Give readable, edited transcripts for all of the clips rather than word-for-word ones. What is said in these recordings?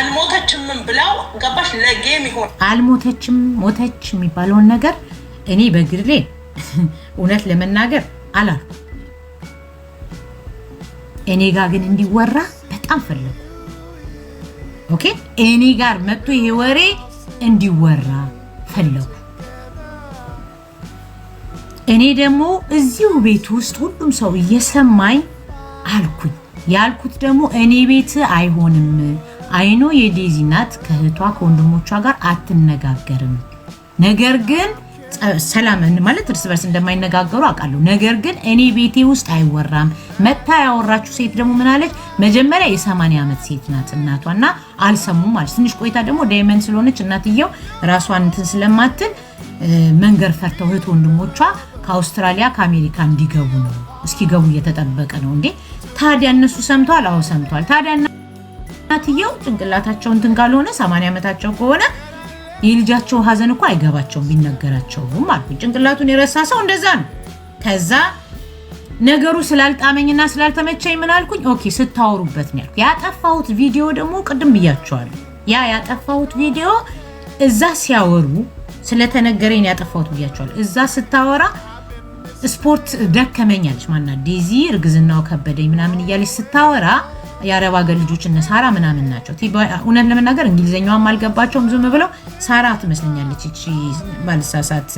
አልሞተችም ብላው ገባሽ? ለ game ይሆን። አልሞተችም ሞተች የሚባለውን ነገር እኔ በግሌ እውነት ለመናገር አላልኩም። እኔ ጋር ግን እንዲወራ በጣም ፈለጉ። Okay፣ እኔ ጋር መጥቶ ይሄ ወሬ እንዲወራ ፈለጉ። እኔ ደግሞ እዚሁ ቤት ውስጥ ሁሉም ሰው እየሰማኝ አልኩኝ። ያልኩት ደግሞ እኔ ቤት አይሆንም፣ I know የዴዚ እናት ከእህቷ ከወንድሞቿ ጋር አትነጋገርም። ነገር ግን ሰላም ማለት እርስ በርስ እንደማይነጋገሩ አውቃለሁ። ነገር ግን እኔ ቤቴ ውስጥ አይወራም። መታ ያወራችሁ ሴት ደግሞ ምን አለች? መጀመሪያ የ80 ዓመት ሴት ናት እናቷ እና አልሰሙም አለች። ትንሽ ቆይታ ደግሞ dementia ስለሆነች እናትየው ራሷን እንትን ስለማትል መንገር ፈርተው እህት ወንድሞቿ ከአውስትራሊያ ከአሜሪካ እንዲገቡ ነው፣ እስኪገቡ እየተጠበቀ ነው። እንዴ፣ ታዲያ እነሱ ሰምተዋል? አዎ ሰምተዋል። ታዲያ እናትየው ጭንቅላታቸው እንትን ካልሆነ፣ 80 ዓመታቸው ከሆነ የልጃቸው ሀዘን እኮ አይገባቸውም ቢነገራቸውም አልኩኝ። ጭንቅላቱን የረሳ ሰው እንደዛ ነው። ከዛ ነገሩ ስላልጣመኝና ስላልተመቸኝ ምን አልኩኝ? Okay፣ ስታወሩበት ነው ያልኩ። ያጠፋሁት ቪዲዮ ደግሞ ቅድም ብያቸዋለሁ። ያ ያጠፋሁት ቪዲዮ እዛ ሲያወሩ ስለተነገረኝ ያጠፋሁት ብያቸዋለሁ። እዛ ስታወራ ስፖርት ደከመኝ አለች። ማና ዴዚ እርግዝናው ከበደኝ ምናምን እያለች ስታወራ የአረብ ሀገር ልጆች እነ ሳራ ምናምን ናቸው። እውነት ለመናገር እንግሊዝኛዋም አልገባቸውም። ዝም ብለው ሳራ ትመስለኛለች እቺ፣ ባልሳሳት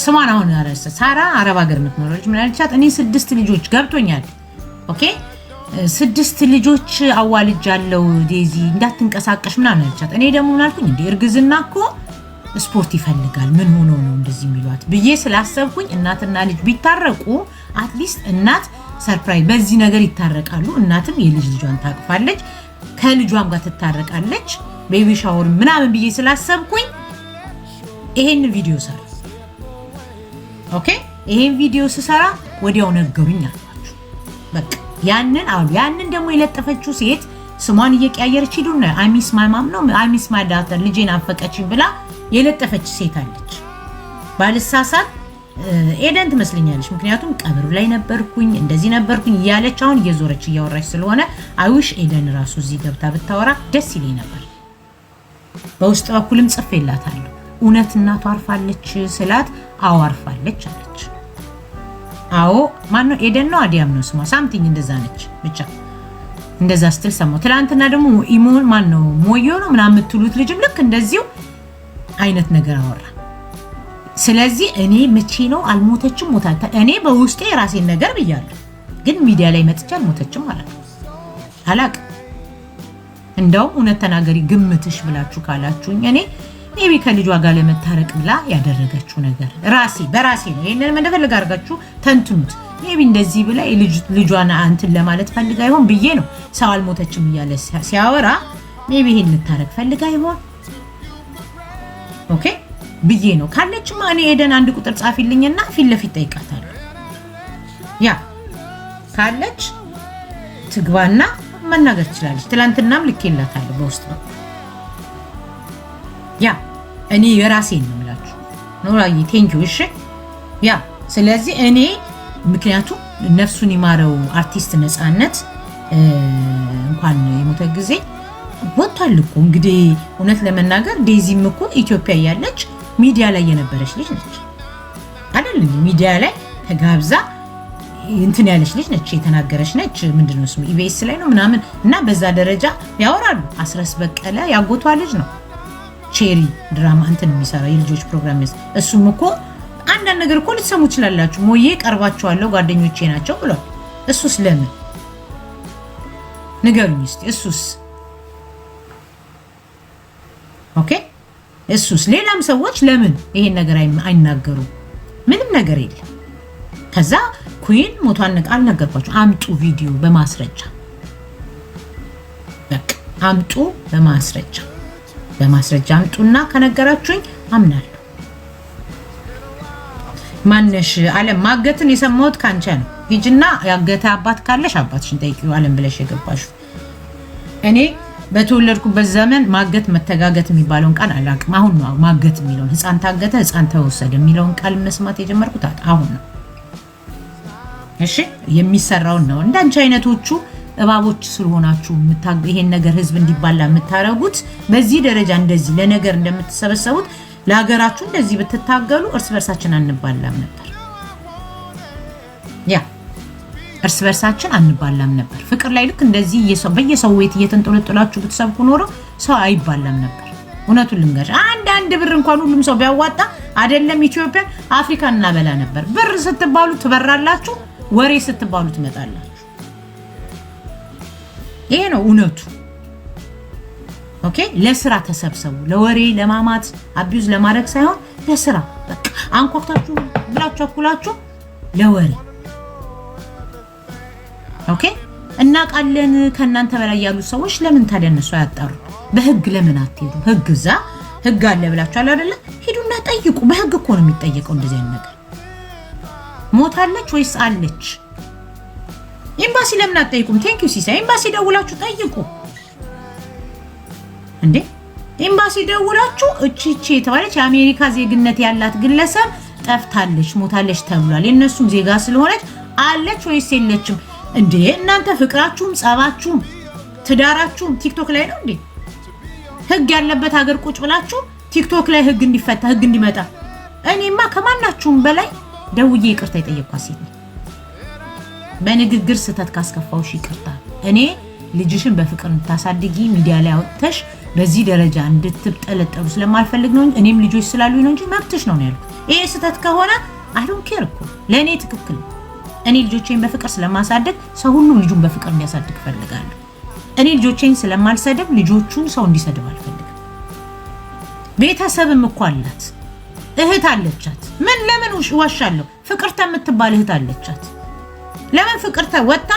ስሟን አሁን ረስ ሳራ አረብ ሀገር የምትኖረው ልጅ ምን አለቻት? እኔ ስድስት ልጆች ገብቶኛል። Okay፣ ስድስት ልጆች አዋልጃለሁ፣ ዴዚ እንዳትንቀሳቀሽ ምናምን አለቻት። እኔ ደግሞ ምን አልኩኝ? እንዲ እርግዝና እኮ ስፖርት ይፈልጋል፣ ምን ሆኖ ነው እንደዚህ የሚሏት ብዬ ስላሰብኩኝ እናትና ልጅ ቢታረቁ at least እናት surprise በዚህ ነገር ይታረቃሉ። እናትም የልጅ ልጇን ታቅፋለች፣ ከልጇም ጋር ትታረቃለች። Baby shower ምናምን ብዬ ስላሰብኩኝ ይሄን ቪዲዮ ሰራ። Okay፣ ይሄን ቪዲዮ ስሰራ ወዲያው ነገሩኝ አልኳችሁ። በቃ ያንን አሉ። ያንን ደግሞ የለጠፈችው ሴት ስሟን እየቀያየረች ሂዱና "I miss my mom" ነው "I miss my daughter፣ ልጄን አፈቀችኝ" ብላ የለጠፈች ሴት አለች። ባልሳሳት ኤደን ትመስለኛለች። ምክንያቱም ቀብሩ ላይ ነበርኩኝ፣ እንደዚህ ነበርኩኝ እያለች አሁን እየዞረች እያወራች ስለሆነ I wish ኤደን ራሱ እዚህ ገብታ ብታወራ ደስ ይለኝ ነበር። በውስጥ በኩልም ጽፌላታለሁ። እውነት እናቷ አርፋለች ስላት አዎ አርፋለች አለች። አዎ፣ ማነው፣ ኤደን ነው አዲያም ነው ስሟ፣ something እንደዛ ነች። ብቻ እንደዛ ስትል ሰማሁ። ትላንትና ደግሞ ኢሞን ማን ነው ሞዮ ነው ምናምን የምትሉት ልጅም ልክ እንደዚሁ አይነት ነገር አወራ። ስለዚህ እኔ መቼ ነው አልሞተችም ሞታ፣ እኔ በውስጤ የራሴን ነገር ብያለሁ፣ ግን ሚዲያ ላይ መጥቼ አልሞተችም ማለት ነው አላቅም። እንደውም እውነት ተናገሪ ግምትሽ ብላችሁ ካላችሁኝ እኔ maybe ከልጇ ጋር ለመታረቅ ብላ ያደረገችው ነገር ራሴ በራሴ ነው። ይህንን እንደፈለግ አድርጋችሁ ተንትኑት። Maybe እንደዚህ ብላ ልጇን እንትን ለማለት ፈልጋ ይሆን ብዬ ነው። ሰው አልሞተችም እያለ ሲያወራ maybe ይሄን ልታረግ ፈልጋ ይሆን፣ okay ብዬ ነው። ካለችማ እኔ ኤደን አንድ ቁጥር ጻፊልኝና ፊት ለፊት ጠይቃታለሁ። Yeah፣ ካለች ትግባና መናገር ትችላለች። ትላንትናም ልኬላታለሁ በውስጥ ነው። Yeah፣ እኔ የራሴን ነው የምላችሁ። ኖራዬ thank you። እሺ፣ yeah፣ ስለዚህ እኔ ምክንያቱም ነፍሱን ይማረው አርቲስት ነፃነት እንኳን የሞተ ጊዜ ወጥቷል እኮ። እንግዲህ እውነት ለመናገር ዴዚም እኮ ኢትዮጵያ እያለች ሚዲያ ላይ የነበረች ልጅ ነች አይደል? ሚዲያ ላይ ተጋብዛ እንትን ያለች ልጅ ነች፣ የተናገረች ነች። ምንድነው ስሙ፣ ኢቢኤስ ላይ ነው ምናምን እና በዛ ደረጃ ያወራሉ። አስረስ በቀለ ያጎቷ ልጅ ነው፣ ቼሪ ድራማ እንትን የሚሰራ፣ የልጆች ፕሮግራም። እሱም እኮ አንዳንድ ነገር እኮ ልትሰሙ ትችላላችሁ። ሞዬ ቀርባቸዋለሁ፣ ጓደኞቼ ናቸው ብሏል። እሱስ ለምን ንገሩኝ እስኪ። እሱስ okay፣ እሱስ ሌላም ሰዎች ለምን ይሄን ነገር አይናገሩም? ምንም ነገር የለም። ከዛ ኩዊን ሞቷን አልነገርኳቸው። አምጡ ቪዲዮ በማስረጃ፣ በቃ አምጡ በማስረጃ፣ በማስረጃ አምጡና ከነገራችሁኝ አምናለሁ። ማነሽ አለም፣ ማገትን የሰማሁት ካንቺ ነው። ሂጅና ያገተ አባት ካለሽ አባትሽን ጠይቂው። አለም ብለሽ የገባሽው፣ እኔ በተወለድኩበት ዘመን ማገት መተጋገት የሚባለውን ቃል አላውቅም። አሁን ነው ማገት የሚለውን፣ ህፃን ታገተ፣ ህፃን ተወሰደ የሚለውን ቃል መስማት የጀመርኩት አሁን ነው። እሺ፣ የሚሰራውን ነው። እንዳንቺ አይነቶቹ እባቦች ስለሆናችሁ ይሄን ነገር ህዝብ እንዲባላ የምታረጉት፣ በዚህ ደረጃ እንደዚህ ለነገር እንደምትሰበሰቡት ለሀገራችሁ እንደዚህ ብትታገሉ እርስ በርሳችን አንባላም ነበር። Yeah፣ እርስ በርሳችን አንባላም ነበር። ፍቅር ላይ ልክ እንደዚህ በየሰው ቤት እየተንጠለጠላችሁ ብትሰብኩ ኖሮ ሰው አይባላም ነበር። እውነቱን ልንገርሽ፣ አንድ አንድ ብር እንኳን ሁሉም ሰው ቢያዋጣ አይደለም ኢትዮጵያ አፍሪካን እናበላ ነበር። ብር ስትባሉ ትበራላችሁ፣ ወሬ ስትባሉ ትመጣላችሁ። ይሄ ነው እውነቱ። Okay፣ ለስራ ተሰብሰቡ። ለወሬ ለማማት abuse ለማድረግ ሳይሆን ለስራ፣ በቃ አንኳኩታችሁ ብላችሁ አኩላችሁ ለወሬ። Okay፣ እናውቃለን። ከእናንተ በላይ ያሉ ሰዎች ለምን ታዲያ እነሱ አያጣሩ? በህግ ለምን አትሄዱ? ህግ እዛ ህግ አለ ብላችኋል አይደለ? ሂዱና ጠይቁ። በህግ እኮ ነው የሚጠየቀው እንደዚህ አይነት ነገር። ሞታለች ወይስ አለች? ኤምባሲ ለምን አትጠይቁም? Thank you ሲሳይ። ኤምባሲ ደውላችሁ ጠይቁ እንዴ! ኤምባሲ ደውላችሁ እቺ እቺ የተባለች የአሜሪካ ዜግነት ያላት ግለሰብ ጠፍታለች፣ ሞታለች ተብሏል። የእነሱም ዜጋ ስለሆነች አለች ወይስ የለችም? እንዴ፣ እናንተ ፍቅራችሁም ጸባችሁም ትዳራችሁም ቲክቶክ ላይ ነው እንዴ? ህግ ያለበት ሀገር ቁጭ ብላችሁ ቲክቶክ ላይ ህግ እንዲፈታ፣ ህግ እንዲመጣ። እኔማ ከማናችሁም በላይ ደውዬ ይቅርታ የጠየኳት ሴት ነኝ። በንግግር ስህተት ካስከፋውሽ ይቅርታ። እኔ ልጅሽን በፍቅር እንድታሳድጊ ሚዲያ ላይ አወጥተሽ በዚህ ደረጃ እንድትብጠለጠሉ ስለማልፈልግ ነው እንጂ፣ እኔም ልጆች ስላሉኝ ነው እንጂ መብትሽ ነው ነው ያልኩት። ይሄ ስህተት ከሆነ I don't care እኮ፣ ለእኔ ትክክል ነው። እኔ ልጆቼን በፍቅር ስለማሳድግ ሰው ሁሉ ልጁን በፍቅር እንዲያሳድግ እፈልጋለሁ። እኔ ልጆቼን ስለማልሰድብ ልጆቹን ሰው እንዲሰድብ አልፈልግም። ቤተሰብም እኮ አላት፣ እህት አለቻት። ምን ለምን ዋሻለሁ? ፍቅርተ የምትባል እህት አለቻት። ለምን ፍቅርተ ወጣ?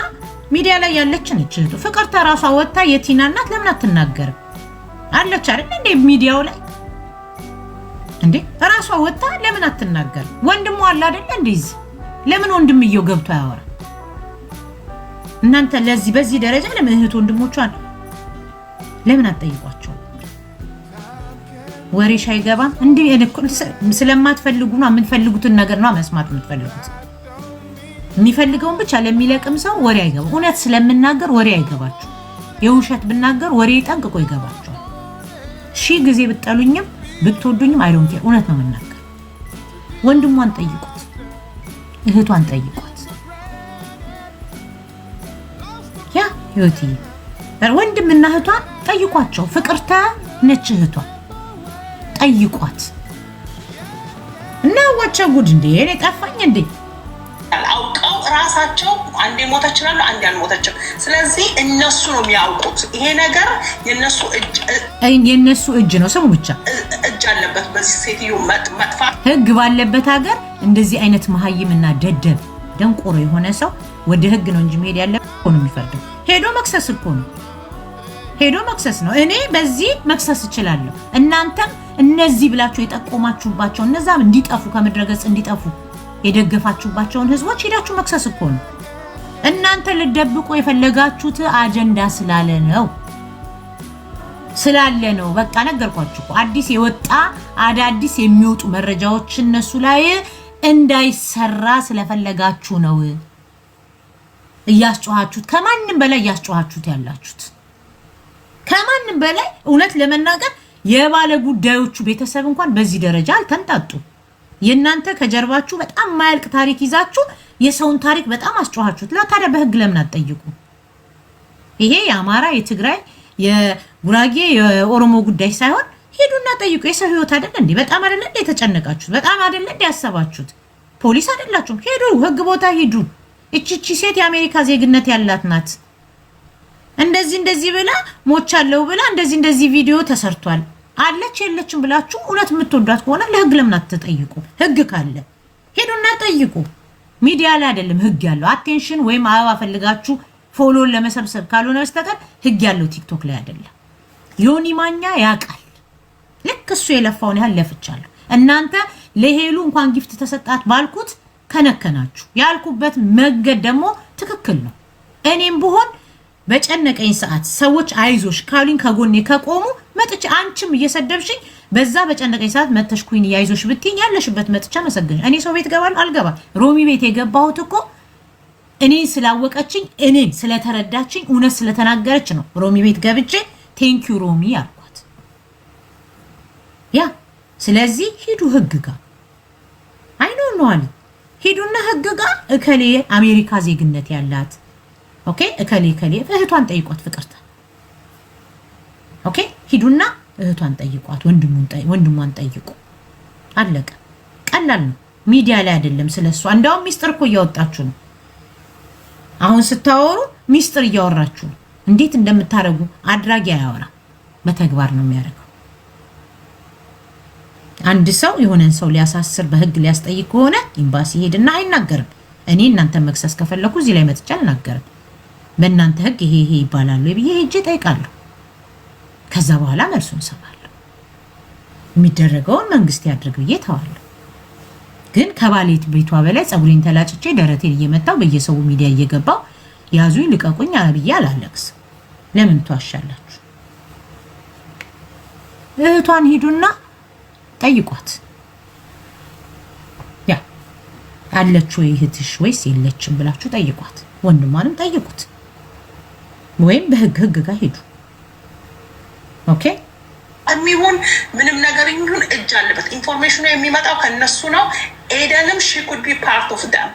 ሚዲያ ላይ ያለች ነች እህቱ። ፍቅርተ ራሷ ወጥታ የቲና እናት ለምን አትናገርም? አለች አይደል እንዴ ሚዲያው ላይ? እንዴ፣ ራሷ ወጥታ ለምን አትናገርም? ወንድሟ አለ አይደለ እንዴ እዚህ? ለምን ወንድምየው ገብቶ አያወራ? እናንተ ለዚህ በዚህ ደረጃ ለምን እህት ወንድሞቿን ለምን አትጠይቋቸው? ወሬሽ አይገባም። እንዲህ ስለማትፈልጉ ነው። የምትፈልጉትን ነገር ነው መስማት የምትፈልጉት። የሚፈልገውን ብቻ ለሚለቅም ሰው ወሬ አይገባም። እውነት ስለምናገር ወሬ አይገባችሁ። የውሸት ብናገር ወሬ ጠንቅቆ ይገባቸዋል። ሺህ ጊዜ ብትጠሉኝም ብትወዱኝም I don't care፣ እውነት ነው የምናገር። ወንድሟን ጠይቁት፣ እህቷን ጠይቋት። Yeah፣ ህይወትዬ፣ ወንድምና እህቷን ጠይቋቸው። ፍቅርተ ነች እህቷ፣ ጠይቋት። እና ወቸ ጉድ እንዴ! እኔ ጠፋኝ እንዴ? አውቀው ራሳቸው አንዴ ሞተች ይላሉ፣ አንዴ አልሞተችም። ስለዚህ እነሱ ነው የሚያውቁት። ይሄ ነገር የነሱ እጅ የእነሱ እጅ ነው። ስሙ ብቻ። እጅ አለበት በዚህ ሴትዮ መጥፋት። ህግ ባለበት ሀገር እንደዚህ አይነት መሀይምና ደደብ ደንቆሮ የሆነ ሰው ወደ ህግ ነው እንጂ መሄድ ያለ ነው የሚፈርደው። ሄዶ መክሰስ እኮ ነው። ሄዶ መክሰስ ነው። እኔ በዚህ መክሰስ እችላለሁ። እናንተም እነዚህ ብላችሁ የጠቆማችሁባቸው እነዛም እንዲጠፉ፣ ከምድረ ገጽ እንዲጠፉ የደገፋችሁባቸውን ህዝቦች ሄዳችሁ መክሰስ እኮ ነው። እናንተ ልትደብቁ የፈለጋችሁት አጀንዳ ስላለ ነው። በቃ ነገርኳችሁ እኮ፣ አዲስ የወጣ አዳዲስ የሚወጡ መረጃዎች እነሱ ላይ እንዳይሰራ ስለፈለጋችሁ ነው እያስጮኋችሁት፣ ከማንም በላይ እያስጮኋችሁት ያላችሁት። ከማንም በላይ እውነት ለመናገር የባለ ጉዳዮቹ ቤተሰብ እንኳን በዚህ ደረጃ አልተንጣጡ። የእናንተ ከጀርባችሁ በጣም ማያልቅ ታሪክ ይዛችሁ የሰውን ታሪክ በጣም አስጮኋችሁት። ታዲያ በህግ ለምን አትጠይቁ? ይሄ የአማራ፣ የትግራይ፣ የጉራጌ፣ የኦሮሞ ጉዳይ ሳይሆን ሄዱና ጠይቁ። የሰው ህይወት አይደለ እንዴ? በጣም አይደለ እንዴ የተጨነቃችሁት? በጣም አይደለ እንዴ ያሰባችሁት? ፖሊስ አይደላችሁም? ሄዱ፣ ህግ ቦታ ሂዱ። እቺ ሴት የአሜሪካ ዜግነት ያላት ናት። እንደዚህ እንደዚህ ብላ ሞቻለሁ ብላ እንደዚህ እንደዚህ ቪዲዮ ተሰርቷል፣ አለች የለችም ብላችሁ እውነት የምትወዷት ከሆነ ለህግ ለምን አትጠይቁ? ህግ ካለ ሄዱና ጠይቁ። ሚዲያ ላይ አይደለም ህግ ያለው። Attention ወይም አበባ ፈልጋችሁ follow ን ለመሰብሰብ ካልሆነ በስተቀር ህግ ያለው ቲክቶክ ላይ አይደለም። ዮኒ ማኛ ያውቃል። ልክ እሱ የለፋውን ያህል ለፍቻለሁ። እናንተ ለሄሉ እንኳን gift ተሰጣት ባልኩት ከነከናችሁ። ያልኩበት መንገድ ደግሞ ትክክል ነው። እኔም ብሆን በጨነቀኝ ሰዓት ሰዎች አይዞሽ ካሉኝ፣ ከጎኔ ከቆሙ፣ መጥቼ አንቺም እየሰደብሽኝ በዛ በጨነቀኝ ሰዓት መተሽ queen አይዞሽ ብትይኝ ያለሽበት መጥቼ አመሰግንሽ። እኔ ሰው ቤት እገባለሁ አልገባ፣ ሮሚ ቤት የገባሁት እኮ እኔን ስላወቀችኝ፣ እኔን ስለተረዳችኝ፣ እውነት ስለተናገረች ነው ሮሚ ቤት ገብቼ "Thank you ሮሚ" አልኳት። Yeah፣ ስለዚህ ሂዱ ህግ ጋር። I know አለ። ሂዱና ህግ ጋር እከሌ አሜሪካ ዜግነት ያላት፣ okay፣ እከሌ እከሌ፣ እህቷን ጠይቋት፣ ፍቅርተ፣ okay፣ ሂዱና እህቷን ጠይቋት፣ ወንድሟን ጠይቁ። አለቀ። ቀላል ነው። ሚዲያ ላይ አይደለም ስለሷ። እንዳውም ሚስጥር እኮ እያወጣችሁ ነው። አሁን ስታወሩ ሚስጥር እያወራችሁ ነው። እንዴት እንደምታደርጉ አድራጊ አያወራም፣ በተግባር ነው የሚያደርገው። አንድ ሰው የሆነን ሰው ሊያሳስር፣ በህግ ሊያስጠይቅ ከሆነ ኤምባሲ ሄድና አይናገርም። እኔ እናንተን መክሰስ ከፈለኩ እዚህ ላይ መጥቼ አልናገርም። በእናንተ ህግ ይሄ ይሄ ይባላሉ ብዬ ሄጄ እጠይቃለሁ። ከዛ በኋላ መልሱን እሰማለሁ። የሚደረገውን መንግስት ያድርግ ብዬ ተዋለሁ። ግን ከባሌት ቤቷ በላይ ፀጉሬን ተላጭቼ፣ ደረቴን እየመታው፣ በየሰው ሚዲያ እየገባው ያዙኝ ልቀቁኝ ብዬ አላለቅስም። ለምን ትዋሻላችሁ? እህቷን ሂዱና ጠይቋት። Yeah፣ አለች ወይ እህትሽ ወይስ የለችም ብላችሁ ጠይቋት። ወንድሟንም ጠይቁት፣ ወይም በህግ ህግ ጋር ሂዱ። Okay። የሚሆን ምንም ነገር የሚሆን እጅ አለበት። Information ኑ የሚመጣው ከነሱ ነው። ኤደንም she could be part of them።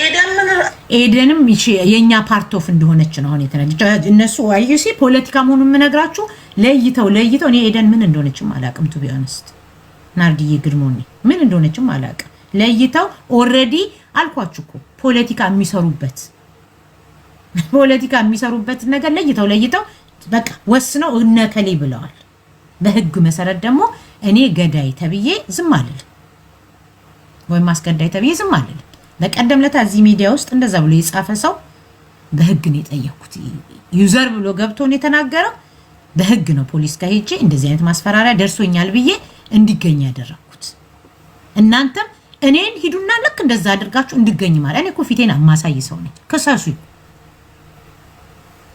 ኤደን ምን ኤደንም የእኛ part of እንደሆነች ነው አሁን የተናገረችው። እነሱ you see ፖለቲካ መሆኑን የምነግራችሁ ለይተው ለይተው። እኔ ኤደን ምን እንደሆነችም አላውቅም። To be honest፣ ናርዲዬ ግድሞኒ ምን እንደሆነችም አላውቅም። ለይተው already አልኳችሁ እኮ ፖለቲካ የሚሰሩበት ነገር ለይተው ለይተው በቃ ወስነው እነከሌ ብለዋል። በህግ መሰረት ደግሞ እኔ ገዳይ ተብዬ ዝም አልልም፣ ወይም አስገዳይ ተብዬ ዝም አልልም። በቀደም ለታ እዚህ ሚዲያ ውስጥ እንደዛ ብሎ የጻፈ ሰው በህግ ነው የጠየኩት። User ብሎ ገብቶ ነው የተናገረው። በህግ ነው ፖሊስ ጋር ሄጄ እንደዚህ አይነት ማስፈራሪያ ደርሶኛል ብዬ እንዲገኝ ያደረግኩት። እናንተም እኔን ሂዱና ልክ እንደዛ አድርጋችሁ እንድገኝ ማለት፣ እኔ እኮ ፊቴን አማሳይ ሰው ነኝ። ክሰሱኝ።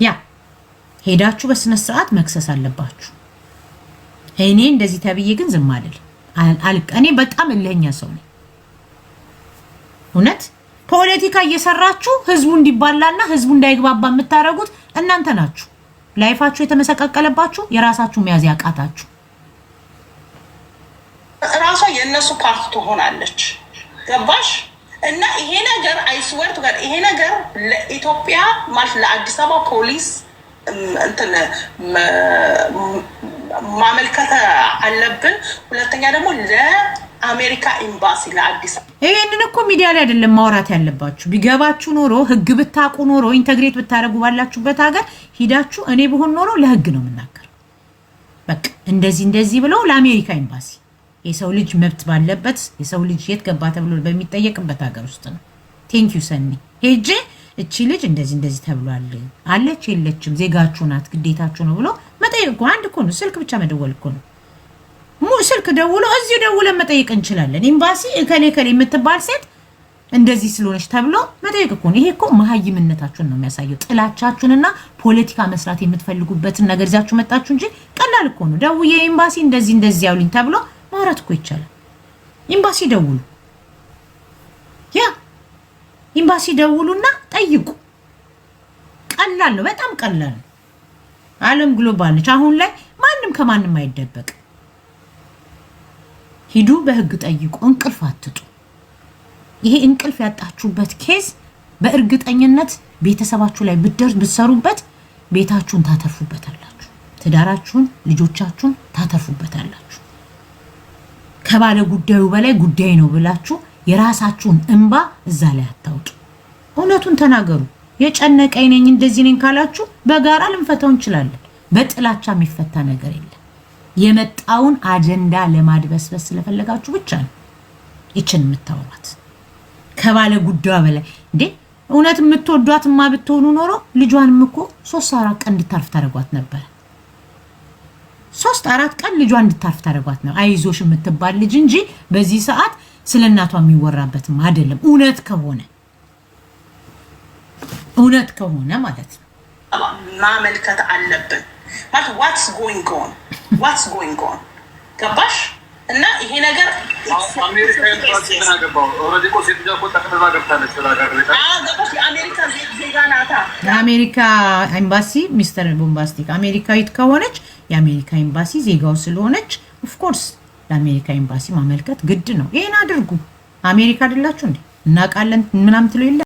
Yeah፣ ሄዳችሁ በስነ ስርዓት መክሰስ አለባችሁ። እኔ እንደዚህ ተብዬ ግን ዝም አልልም። እኔ በጣም እልህኛ ሰው ነኝ። እውነት ፖለቲካ እየሰራችሁ ህዝቡ እንዲባላና ህዝቡ እንዳይግባባ የምታደርጉት እናንተ ናችሁ። Life ኣችሁ የተመሰቃቀለባችሁ፣ የራሳችሁ መያዝ ያቃታችሁ። ራሷ የእነሱ part ትሆናለች። ገባሽ? እና ይሄ ነገር I swear to God ይሄ ነገር ለኢትዮጵያ ማለት ለአዲስ አበባ ፖሊስ እንትን ማመልከት አለብን። ሁለተኛ ደግሞ ለአሜሪካ ኤምባሲ ለአዲስ ይሄንን እኮ ሚዲያ ላይ አይደለም ማውራት ያለባችሁ። ቢገባችሁ ኖሮ፣ ህግ ብታውቁ ኖሮ፣ integrate ብታደርጉ ባላችሁበት ሀገር ሂዳችሁ፣ እኔ ብሆን ኖሮ ለህግ ነው የምናገረው። በቃ እንደዚህ እንደዚህ ብለው ለአሜሪካ ኤምባሲ፣ የሰው ልጅ መብት ባለበት፣ የሰው ልጅ የት ገባ ተብሎ በሚጠየቅበት ሀገር ውስጥ ነው። Thank you ሰኒ። ሄጄ እቺ ልጅ እንደዚህ እንደዚህ ተብሏል፣ አለች የለችም፣ ዜጋችሁ ናት፣ ግዴታችሁ ነው ብሎ መጠየቅ እኮ አንድ እኮ ነው። ስልክ ብቻ መደወል እኮ ነው። ስልክ ደውሎ እዚሁ ደውለን መጠየቅ እንችላለን። ኤምባሲ እከሌ እከሌ የምትባል ሴት እንደዚህ ስለሆነች ተብሎ መጠየቅ እኮ ነው። ይሄ እኮ መሀይምነታችሁን ነው የሚያሳየው። ጥላቻችሁንና ፖለቲካ መስራት የምትፈልጉበትን ነገር ይዛችሁ መጣችሁ እንጂ ቀላል እኮ ነው። ደውዬ ኤምባሲ እንደዚህ እንደዚህ ያውልኝ ተብሎ ማውራት እኮ ይቻላል። ኤምባሲ ደውሉ፣ yeah፣ ኤምባሲ ደውሉና ጠይቁ። ቀላል ነው፣ በጣም ቀላል ነው። ዓለም global ነች። አሁን ላይ ማንም ከማንም አይደበቅ። ሂዱ፣ በህግ ጠይቁ። እንቅልፍ አትጡ። ይሄ እንቅልፍ ያጣችሁበት case በእርግጠኝነት ቤተሰባችሁ ላይ ብደርስ ብትሰሩበት ቤታችሁን ታተርፉበታላችሁ። ትዳራችሁን፣ ልጆቻችሁን ታተርፉበታላችሁ። ከባለ ጉዳዩ በላይ ጉዳይ ነው ብላችሁ የራሳችሁን እንባ እዛ ላይ አታውጡ። እውነቱን ተናገሩ። የጨነቀኝ ነኝ፣ እንደዚህ ነኝ ካላችሁ በጋራ ልንፈታው እንችላለን። በጥላቻ የሚፈታ ነገር የለም። የመጣውን አጀንዳ ለማድበስበስ ስለፈለጋችሁ ብቻ ነው ይችን የምታወሯት። ከባለ ጉዳዩ በላይ እንዴ፣ እውነት የምትወዷትማ ብትሆኑ ኖሮ ልጇንም እኮ 3-4 ቀን እንድታርፍ ታደርጓት ነበረ። 3-4 ቀን ልጇን እንድታርፍ ታደርጓት ነው። አይዞሽ የምትባል ልጅ እንጂ በዚህ ሰዓት ስለ እናቷ የሚወራበትም አይደለም። እውነት ከሆነ ማለት ነው። ማመልከት አለብን ማለት what's going on፣ ገባሽ? እና ይሄ ነገር አሜሪካ ኤምባሲ ምን አገባው? Already እኮ ሴትዮዋ እኮ ጠቅልላ ገብታለች ወደ ሀገር ቤት። ገባሽ? የአሜሪካ የአሜሪካ ዜጋ ናታ። የአሜሪካ ኤምባሲ፣ ሚስተር ቦምባስቲክ፣ አሜሪካዊት ከሆነች የአሜሪካ ኤምባሲ ዜጋው ስለሆነች of course ለአሜሪካ ኤምባሲ ማመልከት ግድ ነው። ይሄን አድርጉ። አሜሪካ አይደላችሁ እንዴ? እናውቃለን ምናምን ትለው የለ።